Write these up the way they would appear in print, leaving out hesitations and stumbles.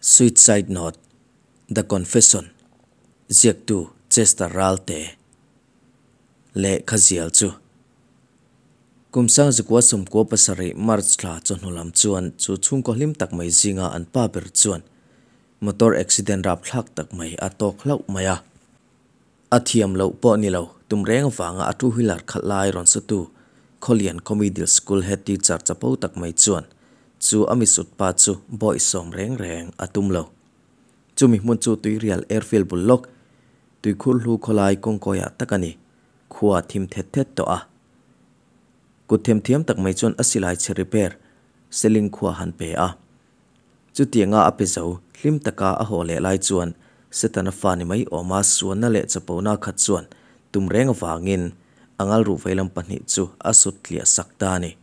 Suicide Note, The Confession, Ziaktu Chester Ralte lehkha zial chu Kum 1997 March thla chawhnu lam chuan chu chhungkaw hlim tak mai zinga an pa ber chuan motor accident rapthlak tak mai a tawk hlauh mai a. A thiam loh pawh ni lo, tum reng avanga a two wheeler khalh lai rawn sutu Khawlian khaw middle school head teacher chapo tak mai chuan chu a misut pa chu bawihsawm reng reng a tum lo. Chumi hmun chu Tuirial airfield bul lawk, tuikhur hlu khawlai kawngkawiah tak a ni, khua thim thet thet tawh a. Kut themthiam tak mai chuan a silai chhe repair seling khua han pe a. Chutianga a pe zo, hlim taka a haw leh lai chuan Setana fa ni mai awma suanna leh chapona khat chuan tum reng avangin a ngalruh veilam pahnih chu a sut tliah sak ta a ni.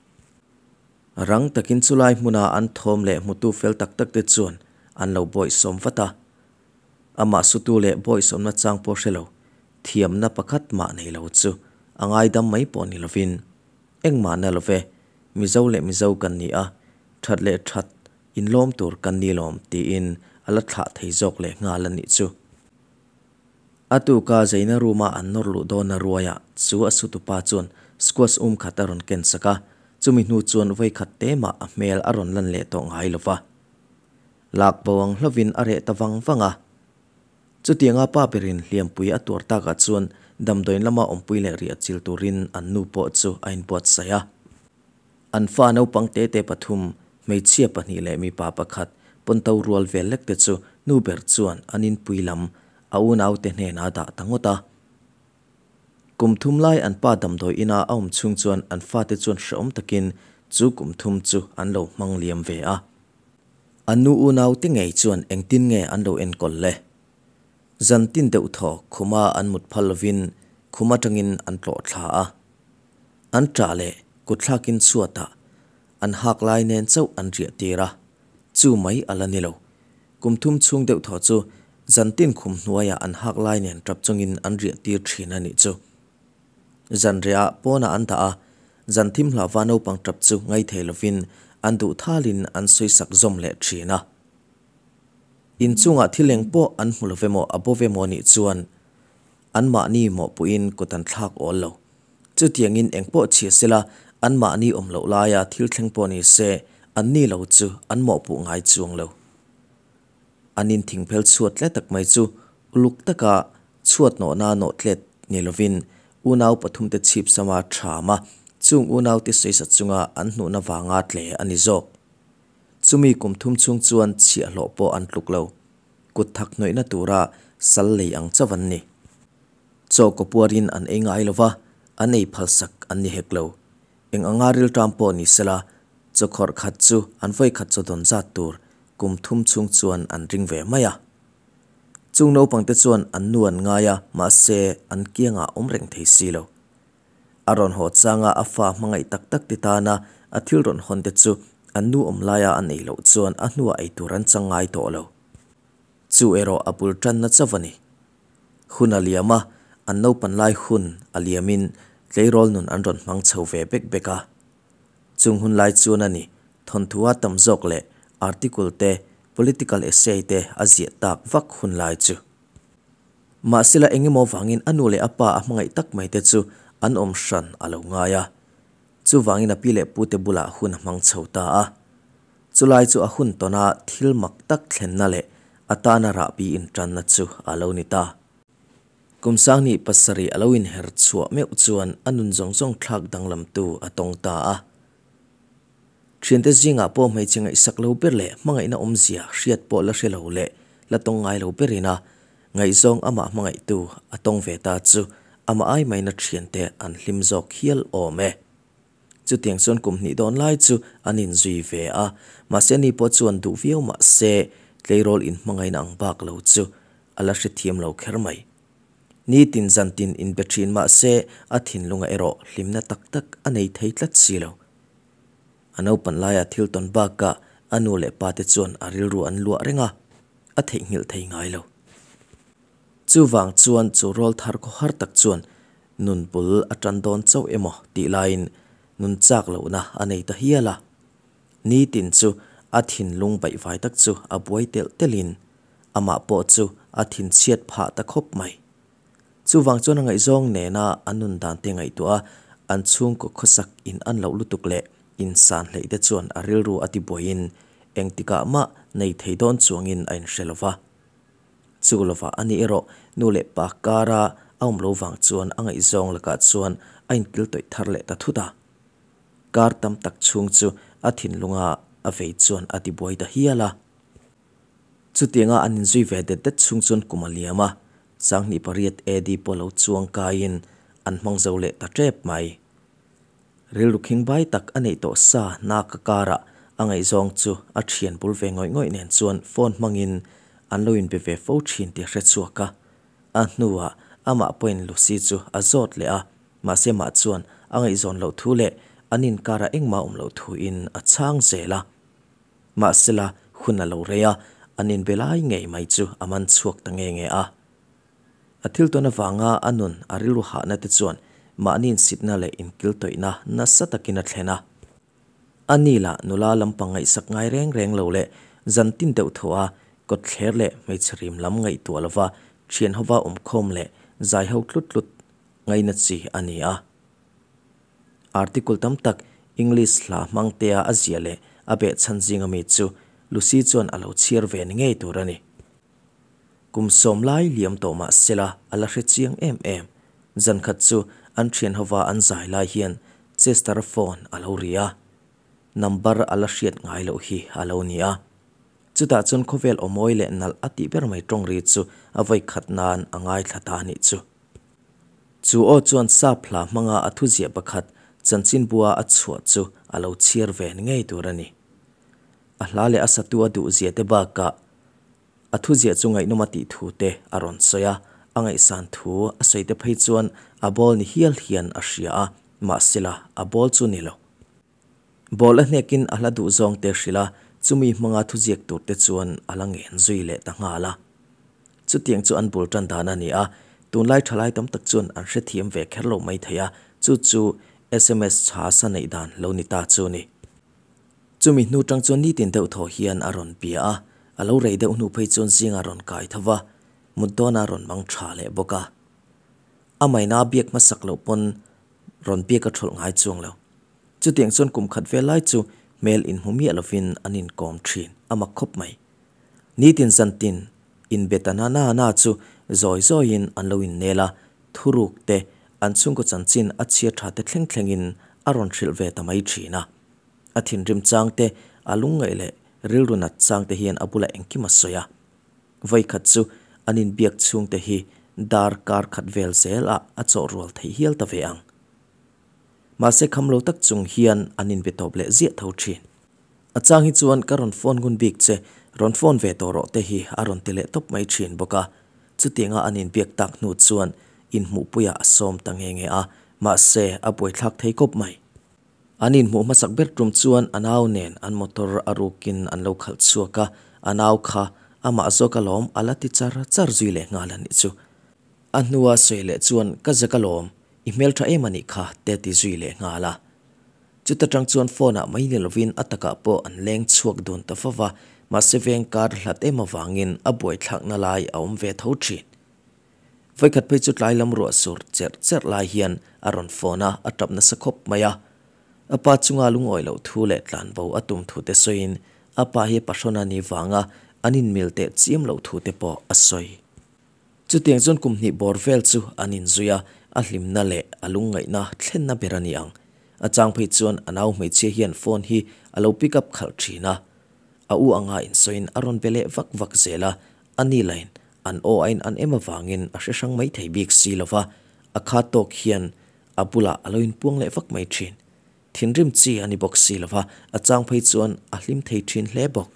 Rang takin chulai hmuna an thawm leh hmutu fel tak tak te chuan an lo bawihsawm vat a. Amah sutu leh bawihsawmna chang pawh hre lo, thiamna pakhat mah nei lo chu a ngaidam mai pawh ni lovin, Engmah na lo ve, Mizo leh Mizo kan ni a, that leh that inlawm tur kan ni lawm tiin a la thlah thei zawk leh nghal a nih chu. A tuka Zaina room-a an nawr luh dawna ruaiah chu a sutupa chuan squash um khat a rawn ken sak a, chumi hnu chuan vawi khat te mah a hmel a rawn lan leh tawh ngai lo va. Lak bo ang hlovin a reh ta vang vang a. Chutianga pa berin hliampui a tuar takah chuan damdawiin lama awmpui leh riah chil turin an nu pawh chu a inbuatsaih a. An fa naupang tete pathum, hmeichhia pahnih leh mipa pakhat, pawnto rual vel lek te chu nu ber chuan an inpui lam a unaute hnenah a dah ta ngawt a. Kum thum lai an pa damdawi ina a awm chhung chuan an fate chuan hrehawm takin chu kum thum chu an lo hmang liam ve a. An nu unaute ngei chuan engtin nge an lo enkawl le? Zan tin deuh thaw khuma an mut phal lovin khum atangin an tlawh thla a. An ṭah leh kutthlakin chhuatah an hak lai nen chauh an riah tir a, chu mai a la ni lo. Kum thum chhung deuh thaw chu zantin khum hnuaiah an hak lai nen ṭap chungin an riah tir ṭhin a nih chu. Zanriahah pawnah an dah a, zan thim hlauva naupang ṭap chu ngaithei lovin an duh thalin an sawisak zawm leh ṭhin a. Inchungah thil eng pawh an hmu love maw a bo ve maw nih chuan anmahni mawhpuiin kut an thlak awl lo. Chutiangin engpawh chhia sela, anmahni awm loh laia thil thleng pawh ni se, anni lo chu an mawhpuh ngai chuang lo. An inthingphel chhuat tle tak mai chu uluk taka chhuat nawhna nawh tlet ni lovin unau pathumte chhip sama thama chung unaute sawisat chunga an hnuhna vanga tle a ni zawk. Chumi kum thum chhung chuan chhiahhlawh pawh an tluk lo. Kut thak hnawihna tura sal lei ang chauh an ni. Chaw kaw puarin an ei ngai lo va, an ei phalsak an ni hek lo. Eng anga rilṭam pawh ni sela, chaw khawrh khat chu an vawi khat chaw dawn zat tur kum thum chhung chuan an ring ve mai a. Chung naupangte chuan an nu an ngai a, mahse an kiangah awm reng thei si lo. A rawn haw changa a fa hmangaih tak tak ti tana a thil rawn hawn te chu an nu awm laia an ei loh chuan a hnuah ei tur an chang ngai tawh lo. Chu erawh a bul tanna chauh a ni. Hun a liam a, an naupan lai hun a liamin tleirawl nun an rawn hmang chho ve bek bek a. Chung hun lai chuan a ni, thawnthua tam zawk leh article te, political essay te a ziah tak vak hun lai chu. Mahsela engemaw vangin a nu leh a pa a hmangaih tak mai te chu an awm hran a lo ngai a. Chuvangin a pi leh pute bulah hun a hmang chho ta a. Chulai chu a hun tawna thil mak tak thlenna leh a tana rahbi intanna chu a lo ni ta. Kum sanghnih pasarih a lo inher chhuah meuh chuan a nun zawng zawng thlak danglamtu a tawng ta a. Thiante zingah pawh hmeichhe ngaihsak lo ber leh hmangaihna awmzia hriat pawh la hre lo leh la tawng ngai lo berin a ngaihzawng amah hmangaihtu a tawng ve ta chu amah ai maina thiante an hlim zawk hial awm e. Chutiang chuan kum hnih dawn lai chu an inzui ve a, mahse ni pawh chuan duh viau mah se tleirawl inhmangaihna ang bak lo chu a la hrethiam lo kher mai. Nitin zantin inbe thin mah se a thinlunga erawh hlimna tak tak a nei thei tlat si lo. A naupan laia thil tawn bakah a nu leh pa te chuan a rilru an luah reng a, a theihnghilh thei ngai lo. Chuvang chuan chu rawl thar khawhar tak chuan Nun bul a tan dawn chauh emaw tih laiin nun chak lohna a nei ta hial a. Nitin chu A thinlung baihvai tak chu a buai telh telhin amah pawh chu a thinchhiat phah ta khawp mai. Chuvang chuan a ngaihzawng nena an nun dan te ngaihtuah a, an chhungkaw khawsak in an loh lutuk leh insan hleih te chuan a rilru a tibuaiin engtikah mah nei thei dawn chuangin a inhre lo va. Chu lovah ani erawh nu leh pa kara a awm lo vang chuan a ngaihzawng lakah chuan a inkil tawih thar leh ta thut a. Kar tam tak chhung chu a thinlunga a vei chuan a tibuai ta hial a. Chutianga an inzui ve det det chhung chuan kum a liam a, 2008 AD pawh lo chuang kaiin an hmang zo leh ta tep mai. Rilru khingbai tak a neih tawh sa naka karah a ngaihzawng chu a thian bul ve ngawih ngawih nen chuan phone hmangin an lo inbe ve fo thin tih a hre chhuak a. A hnuah amah pawhin Lucy chu a zawt leh a, mahse mah chuan a ngaihzawn loh thu leh an inkarah engmah awm loh thuin a chhang zel a. Mahsela hun a lo rei a, an inbe lai ngei mai chu a man chhuak ta nge nge a. A thil tawn avanga a nun a rilru hahna te chuan mahni insitna leh inkiltawihna nasa takin a thlen a. A ni lah nula lampang ngaihsak ngai reng reng lo leh zan tin deuh thaw a kawtthler leh hmeichhe rim lam ngaihtuah lova thian hova awmkhawm leh zai ho tlut tlut ngaina chi a ni a. Article tam tak English hla hmangtea a ziah leh a behchhan zinga mi chu Lucy chuan a lo chhiar ve ni ngei tur a ni. Kum sawm lai liam tawh mah sela a la hre chiang em em. Zan khat chu an thian hova an zai lai hian Chester-a phone a lo ri a. Number a la hriat ngai loh hi a lo ni a. Chutah chuan khawvel awmawi leh nalh a tih ber mai tawng ri chu a vawi khat nan a ngaithla ta a nih chu. Chu aw chuan sap hla hmanga a thuziah pakhat chanchinbua a chhuah chu a lo chhiar ve ni ngei tur a ni. A hla leh a satu a duhzia te bakah a thuziah chu ngaihnawm a tih thu te a rawn sawi a, a ngaihsan thu a sawi te phei chuan a bawl ni hial hian a hria a, mahsela a bawl chu ni lo. Bawl a hnekin a hla duh zawng te hrilh a, chumi hmanga thuziak tur te chuan a la ngen zui leh ta nghal a. Chutiang chu an bul tan dan a ni a, tunlai thalai tam tak chuan an hrethiam ve kher lo mai thei a, chu chu sms tha sa neih dan lo ni ta chu ni. Chumi hnu tang chuan nitin deuh thaw hian a rawn bia a, a lo rei deuh hnu phei chuan zingah rawn kai tho va, mut dawnah rawn mang tha leh bawk a. A maina biak hmasak loh pawn rawn biak a thawlh ngai chuang lo. Chutiang chuan kum khat vel lai chu hmel inhmu miah lovin an inkawm thin a mak khawp mai. Nitin zantin inbe ta na na na chu zawi zawiin an lo innel a, thuruk te, an chhungkaw chanchin a chhia tha te thleng thlengin a rawn hrilh ve ta mai thin a. A thinrim chang te, a lungngaih leh rilru nat chang te hian a bulah engkim a sawi a. Vawikhat chu an inbiak chhung te hi dar kar khat vel zel ah a chawh rual theih hial ta ve ang. Mahse kham lo tak chung hian an inbe tawp leh ziah tho thin. A chang hi chuan ka rawn phone ngun bik che, rawn phone ve tawh rawh te hi a rawn ti leh tawp mai thin bawk a. Chutianga an inbiak tak hnu chuan inhmuhpuiah a sawm ta nge nge a, mahse a buaithlak thei kawp mai. An inhmuh hmasak ber tum chuan a nau nen an motor a rukin an lo khalh chhuak a, a nau kha amah zawk alawm a la ti char char zui leh nghal a nih chu. A hnua sawi leh chuan ka zak alawm, i hmeltha em a nih kha te ti zui leh nghal a. Chuta tang chuan phone ah mai ni lovin a takah pawh an leng chhuak dun ta fo va, mahse veng kar hlat em avangin a buaithlakna lai a awm ve tho thin. Vawikhat phei chu tlai lam ruah sur cherh cherh lai hian a rawn phone a, a tap nasa khawp mai a. A pa chunga lungawi loh thu leh tlanbo a tum thu te sawiin a pa hi pahrawn a nih vanga an inmil teh chiam loh thu te pawh a sawi. Chutiang chuan kum hnih bawr vel chu an inzui a, a hlimna leh a lungngaihna thlenna ber a ni ang. A chang phei chuan a nau hmeichhia hian phone hi a lo pick up khalh thin a. A u anga insawiin a rawn be leh vak vak zel a, a ni lain an aw a in an em avangin a hre hrang mai thei bik si lo va, a kha tawk hian a bulah a lo inpuang leh vak mai thin. Thinrim chi a ni bawk si lo va, a chang phei chuan a hlim thei thin hle bawk.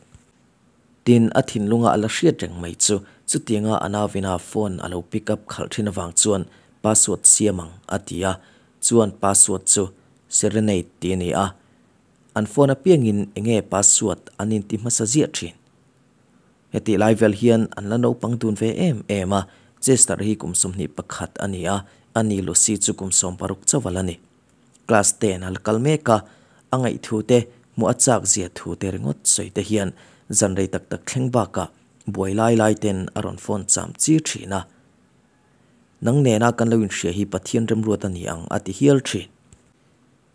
Tin, a thinlunga a la hriat reng mai chu chutianga a nauvina phone a lo pick up khalh thin avang chuan password siam ang a ti a, chuan password chu Serenade tih a ni a. An phone apiangin enge password an inti hmasa ziah thin. Hetih lai vel hian an la naupang dun ve em em a, Chester hi kum 21 a ni a, a ni Lucy chu kum 16 chauh a la ni. Class ten a la kal mek a, a ngaihthu te, hmuh a chak zia thu te ringawt sawi te hian zan rei tak tak thleng bakah buai lai lai ten a rawn phone cham chi thin a. Nang nena kan lo inhria hi Pathian remruat a ni ang a ti hial thin.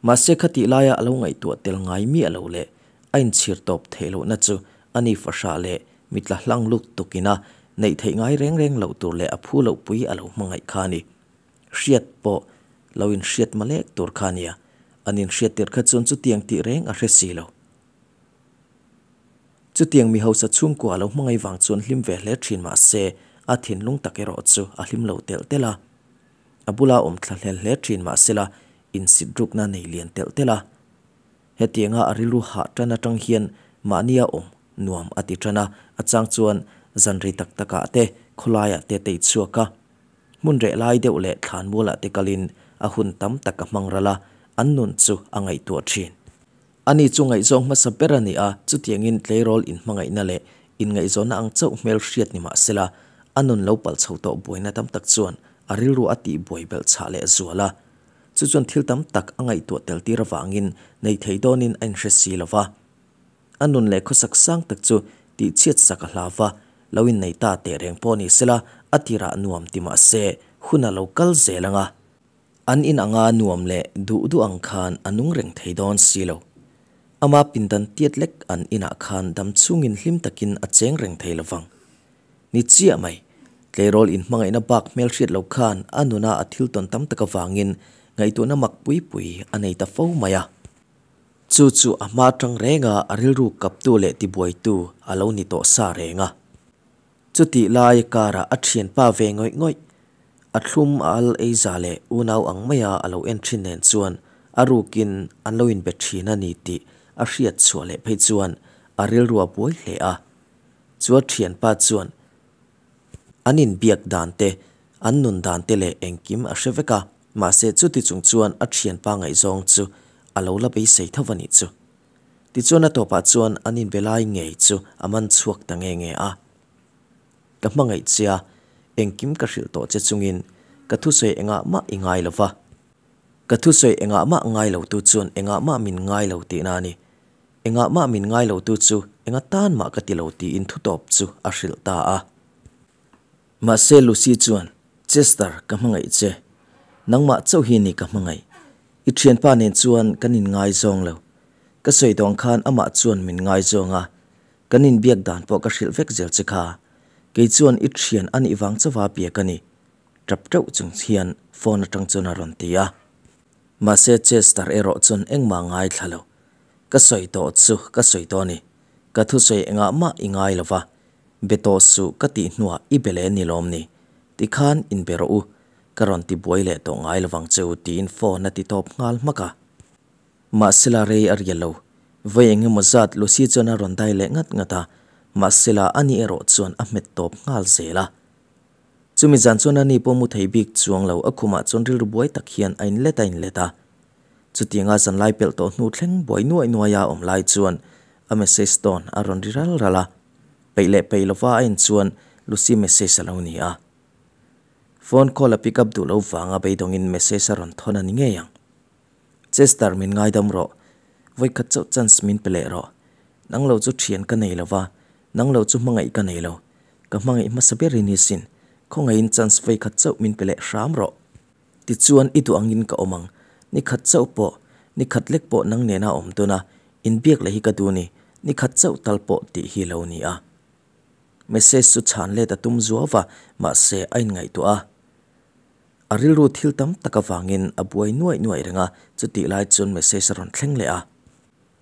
Mahse khatih laia a lo ngaihtuah tel ngai miah lo leh a inchhir tawp theih lohna chu a ni fahrah leh mitla hlang luk tukina neih theih ngai reng reng loh tur leh a phu loh pui a lo hmangaih kha a ni. Hriat pawh lo inhriat malek tur kha a nia, an inhriat tirh kha chuan chutiang tih reng a hre si lo. Chutiang mi hausa chhungkua a lo hmangaih vang chuan hlim ve hle thin mah se a thinlung tak erawh chu a hlim lo telh telh a. A bula awm thla hlel hle thin mah sela insit rukna nei lian telh telh a. Hetianga a rilru hah tan atang hian mahnia awm nuam a ti tan a, a chang chuan zan ri tak takah te khawlaiah te tei chhuak a. Hmun reh lai deuh leh thlanmualah te kalin a hun tam tak a hmang ral a, an nun chu a ngaihtuah thin. Ani chu ngaihzawng hmasa ber a ni a, chutiangin tleirawl inhmangaihna leh inngaihzawnna ang chauh hmel hriat ni mah sela, a nun lo palh chho tawh buaina tam tak chuan a rilru a tih buai belh chhah leh zual a. Chu chuan thil tam tak a ngaihtuah tel tir avangin nei thei dawnin a inhre si lo va. A nun leh khawsak sang tak chu tihchhiat sak a hlau va, lo innei ta teh reng pawh ni sela a tirah nuam ti mah se hun a lo kal zel ang a. An in anga nuam leh duh duh ang khan a nung reng thei dawn si lo. Ama pindan tiat lek an inah khan dam chungin hlim takin a cheng reng thei lovang. Ni chiah mai, tleirawl inhmangaihna bak hmelhriat lo khan a nuna a thil tawn tam tak avangin ngaihtuahna mak pui pui a nei ta fo mai a. Chu chu a hma tang renga a rilru kaptu leh tibuaitu a lo ni tawh sa reng a. Chutih lai karah a thianpa ve ngawih ngawih, a thlum a al ei za leh unau ang maia a lo en thin nen chuan a rukin an lo inbe thin a ni tih a hriat chhuah leh phei chuan a rilru a buai hle a. Chu a thianpa chuan an inbiak dan te, an nun dan te leh engkim a hre vek a, mahse chuti chung chuan a thianpa ngaihzawng chu a lo la beisei tho a nih chu. Tichuan a tawpah chuan an inbe lai ngei chu a man chhuak ta nge nge a. Ka hmangaih che a, engkim ka hrilh tawh che chungin ka thusawi engah mah i ngai lo va. Ka thusawi engah mah ngai lo tu chuan engah mah min ngai lo tihna a ni. Engah mah min ngai lo tu chu enga tan mah ka ti lo tiin thutawp chu a hrilh ta a. Mahse Lucy chuan, Chester, ka hmangaih che. Nangmah chauh hi ni ka hmangaih. I thianpa nen chuan kan inngaizawng lo. Ka sawi tawh ang khan amah chuan min ngaizawng a, kan inbiak dan pawh ka hrilh vek zel che kha. Kei chuan i thian a nih vang chauha biak a ni. Tap teuh chung hian phone atang chuan a rawn ti a. Mahse Chester erawh chuan engmah ngaithla lo. Ka sawi tawh chu ka sawi tawh a ni. Ka thusawi engah mah i ngai lo va, be tawh suh ka tih hnuah i be leh ni lawm ni? Tikhan inbe rawh u, ka rawn ti buai leh tawh ngai lovang che u tiin phone a ti tawp nghal hmak a. Mahsela rei a rial lo. Vawi eng emaw zat Lucy chuan a rawn dai leh ngat ngat a, mahsela ani erawh chuan a hmet tawp nghal zel a. Chumi zan chuan ani pawh mu thei bik chuang lo, a khumah chuan rilru buai tak hian a inlet a inlet a. Chutianga zanlai pelh tawh hnu thleng buai nuai nuaia a awm lai chuan a message tawn a rawn ri ral ral a. Peih leh peih lova a en chuan Lucy message a lo ni a. Phone call a pick up duh lo vanga beidawngin message a rawn thawn a ni ngei ang. Chester min ngaidam rawh, vawikhat chauh chance min pe leh rawh. Nang lo chu thian ka nei lo va, nang lo chu hmangaih ka nei lo. Ka hmangaih hmasa ber i ni sin, khawngaihin chance vawikhat chauh min pe leh hram rawh. Tichuan i duh angin ka awm ang, nikhat chauh pawh, nikhat lek pawh nang nena awm dun a, inbiak leh hi ka duh ni, nikhat chauh tal pawh tih hi lo ni a. Message chu chhan let a tum zuau va, mahse a inngaihtuah a. A rilru thil tam tak avangin a buai nuaih nuaih reng a, chutih lai chuan message a rawn thleng leh a.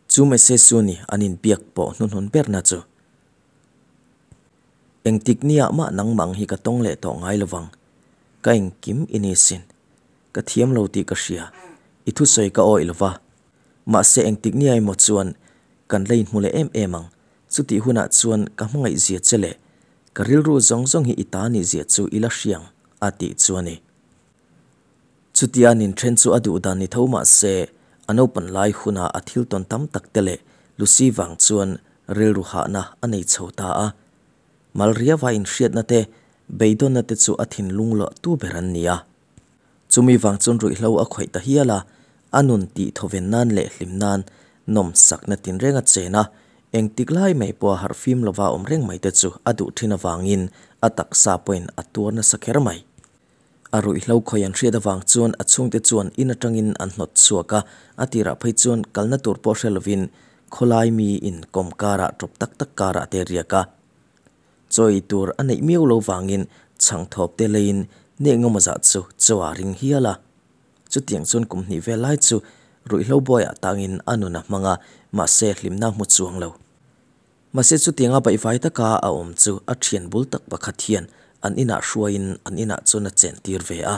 Chu message chu ni an inbiak pawh hnuhnun berna chu. Engtik niah mah nangmang hi ka tawng leh tawh ngai lovang. Ka engkim i ni sin. Ka thiam lo tih ka hria. I thusawi ka awih lova. Mahse engtik nia emaw chuan kan la inhmu leh em em ang. Chutih hunah chuan ka hmangaih zia che leh ka rilru zawng zawng hi i ta nih zia chu i la hriang a tih chu a ni. Chutia an inthen chu a duh dan ni tho mah se, a naupan lai huna a thil tawn tam tak te leh Lucy vang chuan rilru hahna a nei chho ta a. Mal riava inhriatna te, beidawnna te chu a thinlung luah tu ber an ni a. Chumi vang chuan ruihhlo a khawih ta hial a, a nun tih thawven nan leh hlim nan Nawmsakna tinrenga chen a, engtik lai mai pawha harhfim lova awm reng mai te chu a duh thin avangin a taksa pawhin a tuar nasa kher mai. A ruihhlo khawi an hriat avang chuan a chhungte chuan in atangin an hnawt chhuak a, a tirah phei chuan kalna tur pawh hre lovin khawlai mi in kawm karah tawp tak tak karah te a riak a. Chaw ei tur a neih miau lo vangin chhangthawp te leiin ni engemaw zah chu chaw a ring hial a. Chutiang chuan kum hnih vel lai chu ruihhlo buaiah tangin a nun a hmang a, mahse hlimna hmu chuang lo. Mahse chutianga baihvai taka a awm chu a thian bul tak pakhat hian an inah hruaiin an inah chuan a chentir ve a.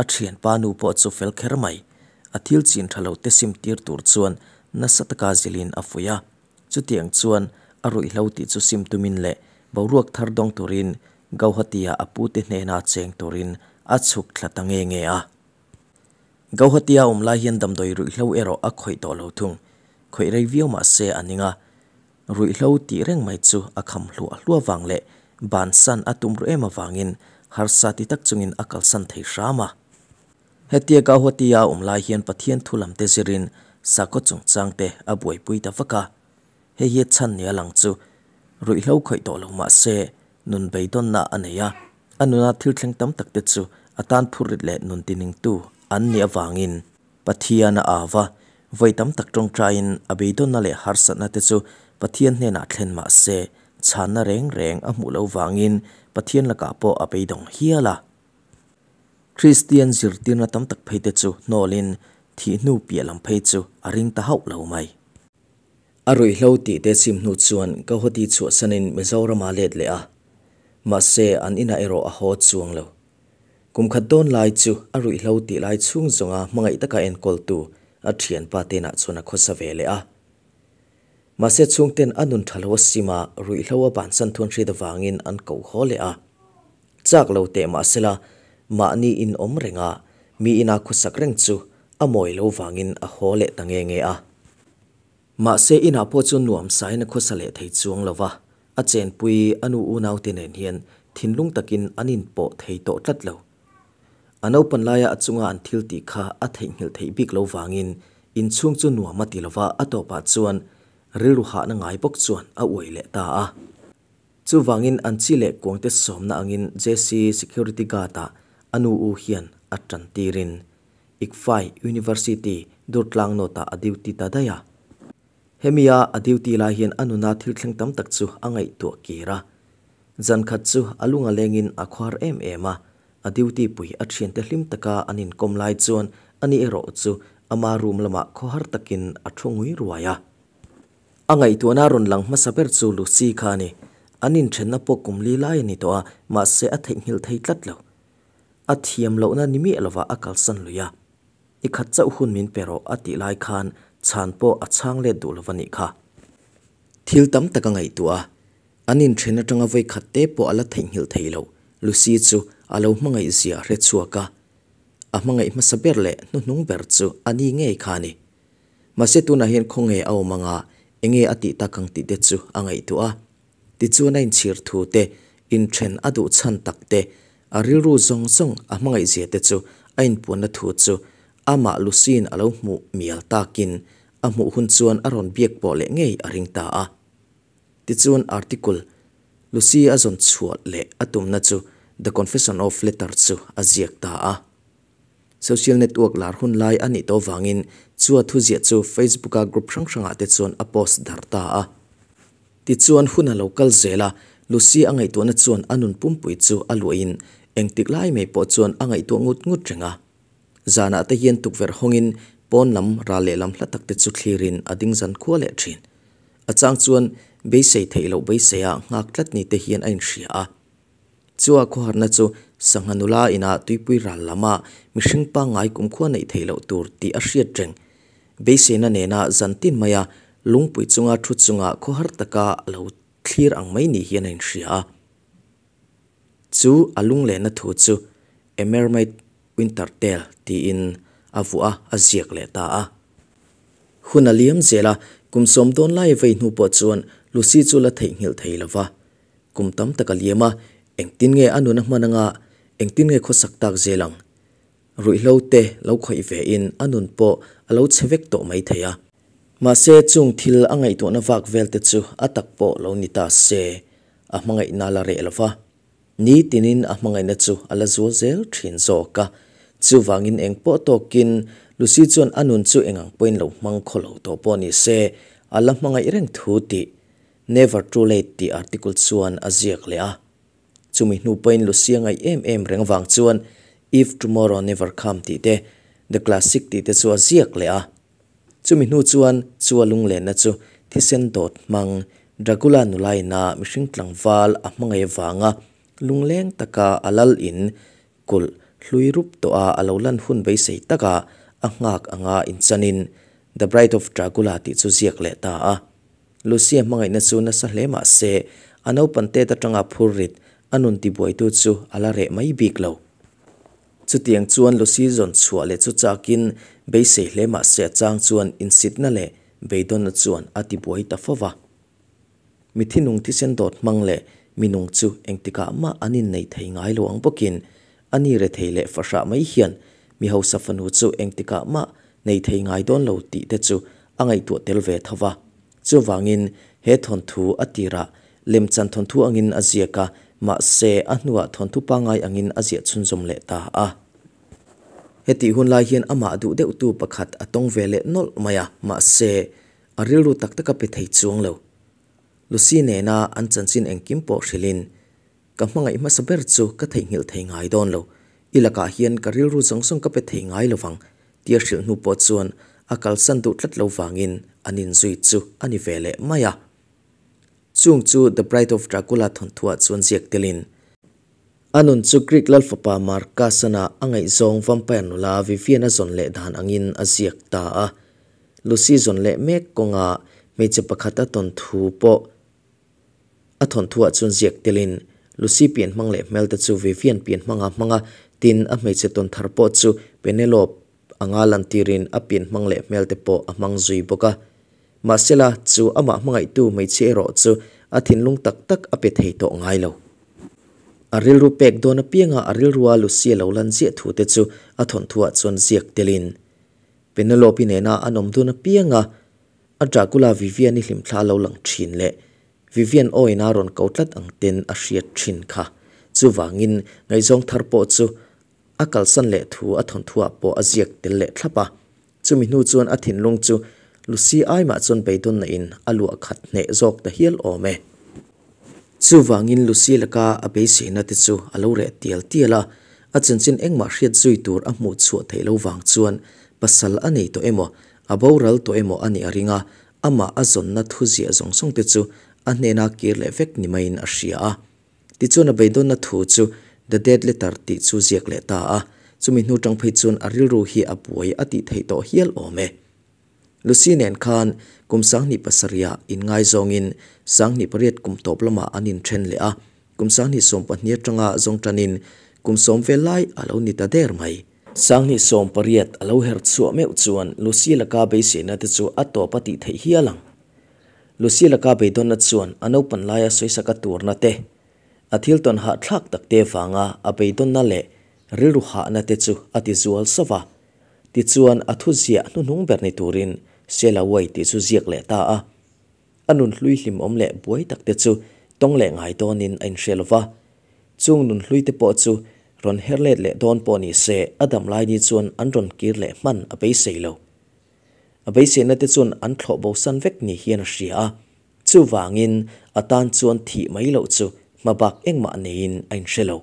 A thianpa nu pawh chu fel kher mai. A thil chin tha lo te sim tir tur chuan nasa taka zilhin a fuih a. Chutiang chuan a ruihhlo tih chu sim tumin leh boruak thar dawng turin Gauhati-a a pute hnena cheng turin a chhuk thla ta nge nge a. Gauhati-a awm lai hian damdawi ruihhlo erawh a khawih tawh lo thung. Khawih rei viau mah se a ning a. Ruihhlo tih reng mai chu a kham hluah hluah vang leh bansan a tum ru em avangin harsa ti tak chungin a kalsan thei hram a. Hetia Gauhati-a awm lai hian Pathian thu lam te zirin sakhaw chungchang te a buaipui ta vak a. Hei hi chhan nia lang chu ruihhlo khawih tawh lo mah se nun beidawnna a nei a, a nuna thil thleng tam tak te chu a tan phurrit leh nun tiningtu an nih avangin Pathian a au va, vawi tam tak tawngtaiin a beidawnna leh harsatna te chu Pathian hnenah thlen mah se chhanna reng reng a hmuh loh vangin Pathian lakah pawh a beidawng hial a. Kristian zirtirna tam tak phei te chu hnawlin thih hnu piah lam phei chu a ring ta hauh lo mai. A ruihhlo tih te chim hnu chuan Guwahati chhuahsanin Mizoram a let leh a, mahse an inah erawh a haw chuang lo. Kum khat dawn lai chu a ruihhlo tih lai chhung zawnga hmangaih taka enkawltu a thianpa tenah chuan a khawsa ve leh a. Mahse chhungten a nun tha lo a sim a, ruihhlo a bansan thuan hriat avangin an ko haw leh a. Chak lo teh mahsela mahni in awm renga mi ina khawsak reng chu a mawi lo vangin a haw leh ta nge nge a. Mahse inah pawh chuan nuam sain a khawsa leh thei chuang lo va, a chenpui a nu unaute nen hian thinlung takin an inpawh thei tawh tlat lo. A naupan laia a chunga an thil tih kha a theihnghilh theih bik lo vangin inchhung chu nuam a ti lo va, a tawpah chuan rilru hahna ngai bawk chuan a uai leh ta a. Chuvangin an chi leh kuangte sawmna angin JC Security Guard-ah a nu u hian a tan tirin ICFAI University Durtlang North-ah a duty ta daih a. Hemia a duty lai hian a nuna thil thleng tam tak chu a ngaihtuah kir a. Zan khat chu a lung a lengin a khuar em em a, a duty pui a thiante hlim taka an inkawm lai chuan ani erawh chu ama room lamah khawhar takin a thu ngui ruai a. A ngaihtuahna rawn lang hmasa ber chu Lucy kha a ni. An inthenna pawh kum li lai a ni tawh a, mahse a theihnghilh thei tlat lo. A thiam lohna ni miah lova a kalsan lui a, I khat chauh hun min pe rawh a tih lai khan chhan pawh a chhang let duh lova nih kha. Thil tam tak a ngaihtuah a, an inthen atanga vawi khat te pawh a la theihnghilh thei lo. Lucy chu a lo hmangaih zia a hre chhuak a, a hmangaih hmasa ber leh hnuhnung ber chu a ni ngei kha a ni. Mahse tunah hian khawnge a awm anga enge a tih tak ang tih te chu a ngaihtuah a. Tichuan a inchhir thu te, inthen a duh chhan tak te, a rilru zawng zawng a hmangaih zia te chu a inpuanna thu chu amah Lucy-in a lo hmuh mial takin a hmuh hun chuan a rawn biak pawh leh ngei a ring ta a. Tichuan article Lucy a zawn chhuah leh a tumna chu The Confession of Letter chu a ziak ta a. Social network lar hun lai a nih tawh vangin chu a thuziah chu Facebook-a group hrang hrangah te chuan a post darh ta a. Tichuan hun a lo kal zel a, Lucy a ngaihtuahna chuan a nun pumpui chu a luahin engtik lai mai pawh chuan a ngaihtuah ngut ngut reng a. Zanah te hian tukverh hawngin pawn lam ral lehlam hla tak te chu thlirin a ding zan khua leh thin. A chang chuan beisei theih loh beiseia nghak tlat ni te hian a inhria a. Chu a khawharna chu sangha nula inah tuipui ral lama mihring pangngai kumkhua neih theih loh tur tih a hriat reng. Beiseina nena zan tin maia lungpui chunga thu chunga khawhar taka a lo thlir ang mai ni hian a inhria a. Chu a lunglehna thu chu A Mermaid Winter Tale tiin a vuah a, a ziak leh ta a. Hun a liam zel a, kum sawm dawn lai vei hnu pawh chuan Lucy chu la theihnghilh thei lo va. Kum tam tak a liam a, engtin nge a nun a hman anga, engtin nge khawsak tak zel ang? Ruihhlo te lo khawih ve in a nun pawh a lo chhe vek tawh mai thei a. Mahse chung thil a ngaihtuahna vak vel te chu a tak pawh lo ni ta se, a hmangaihna la reh lo va. Ni tinin a hmangaihna chu a la zual zel thin zawk a. Chuvangin eng pawh tawkin Lucy chuan a nun chu engang pawhin lo hmang khaw lo tawh pawh ni se, a la hmangaih reng thu tih Never Too Late tih article chuan a ziak leh a. Chumi hnu pawhin Lucy a ngaih em em reng vang chuan If Tomorrow Never Come tih te, The Classic tih te chu a ziak leh a. Chumi hnu chuan chu a lunglenna chu thisen dawt hmang Dracula nulaina mihring tlangval a hmangaih avanga lungleng taka a lal in kulh hlui rup tawh a a lo lan hun beisei taka a nghak anga inchanin The Bride of Dracula tih chu ziak leh ta a. Lucia hmangaihna chu nasa hle mah se a naupan tet atanga phur rit a nun tibuaitu chu a la reh mai bik lo. Chutiang chuan Lucy zawn chhuah leh chu chakin beisei hle mah se a chang chuan insitna leh beidawnna chuan a tibuai ta fo va. Mi thinung thisen dawt hmang leh minung chu engtikah mah an innei thei ngai lo ang bawkin a ni rethei leh fahrah mai hian mi hausa fanu chu engtikah mah nei thei ngai dawn lo tih te chu a ngaihtuah tel ve tho va. Chuvangin he thawnthu a tirah lemchan thawnthu angin a ziak a, mahse a hnuah thawnthu pangngai angin a ziah chhunzawm leh ta a. Hetih hun lai hian amah duh deuhtu pakhat a tawng ve leh nawlh mai a, mahse a rilru tak tak a pe thei chuang lo. Lucy nena an chanchin engkim pawh hrilhin, Ka hmangaih hmasa ber chu ka theihnghilh thei ngai dawn lo. I lakah hian ka rilru zawng zawng ka pe thei ngai lo vang, tia hrilh hnu pawh chuan a kalsan duh tlat lo vangin an inzui chu a ni ve leh mai a. Chung chu The Bride of Dracula thawnthuah chuan ziak telin, a nun chu Greek lal fapa Marcus-ana a ngaihzawng vampire nula Vivian-a zawn leh dan angin a ziak ta a. Lucy zawn leh mek kawnga hmeichhe pakhat a tawnthu pawh A thawnthuah chuan ziak telin Lucy pian hmang leh hmelte chu Vivian pian hmanga hmang a, tin a hmeichhe tawn thar pawh chu Penelope anga lantirin a pian hmang leh hmelte pawh a hmang zui bawk a. Mahsela, chu amah hmangaihtu hmeichhia erawh chu a thinlung tak tak a pe thei tawh ngai lo. A rilru pek dawn apianga a rilrua Lucy a lo lan ziah thu te chu a thawnthuah chuan ziak telin Penelope-i nena an awm dun apianga A Dracula Vivian-i hlimthla a lo lang thin leh Vivian awin a rawn ko tlat ang ten a hriat thin kha. Chuvangin ngaihzawng thar pawh chu a kalsan leh thu a thawnthuah pawh a ziak tel leh thlap a. Chumi hnu chuan a thinlung chu Lucy aimah chuan beidawnna in a luah khat hneh zawk ta hial awm e. Chuvangin Lucy laka a beiseina te chu a lo reh tial tial a, a chanchin engmah hriat zui tur a hmuh chhuah theih lo vang chuan pasal a nei tawh emaw A boral tawh emaw a nih a ring a, amah a zawnna thu ziah zawng zawng te chu a hnena kir leh vek ni maiin a hria a. Tichuan a beidawnna thu chu The Dead Letter tih chu ziak leh ta a, chumi hnu tang phei chuan a rilru hi a buai a tih theih tawh hial awm e. Lucy nen khan kum 2007 ah inngaizawngin 2008 kum tawp lamah an inthen leh a, kum 2012 atanga zawng tanin kum sawm vel lai a lo ni ta der mai. 2018 a lo her chhuah meuh chuan Lucy laka beiseina te chu a tawp a tih theih hial ang. Lucy laka beidawnna chuan a naupan laia sawisaka turna te, a thil tawn hahthlak tak te vanga a beidawnna leh rilru hahna te chu a ti zual sauh a. Tichuan a thu ziah hnuhnung ber ni turin Sela Way tih chu ziak leh ta a. A nun hlui hlimawm leh buai tak te chu tawng leh ngai dawnin a inhre lo va. Chung nun hlui te pawh chu rawn her let leh dawn pawh ni se a dam lai ni chuan an rawn kir leh hman a beisei lo. A beiseina te chuan an thlawh bosan vek ni hian a hria a. Chuvangin a tan chuan thih mai loh chu hmabak engmah neiin a inhre lo.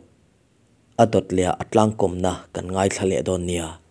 A dawt leh ah a tlangkawmna kan ngaithla leh dawn nia.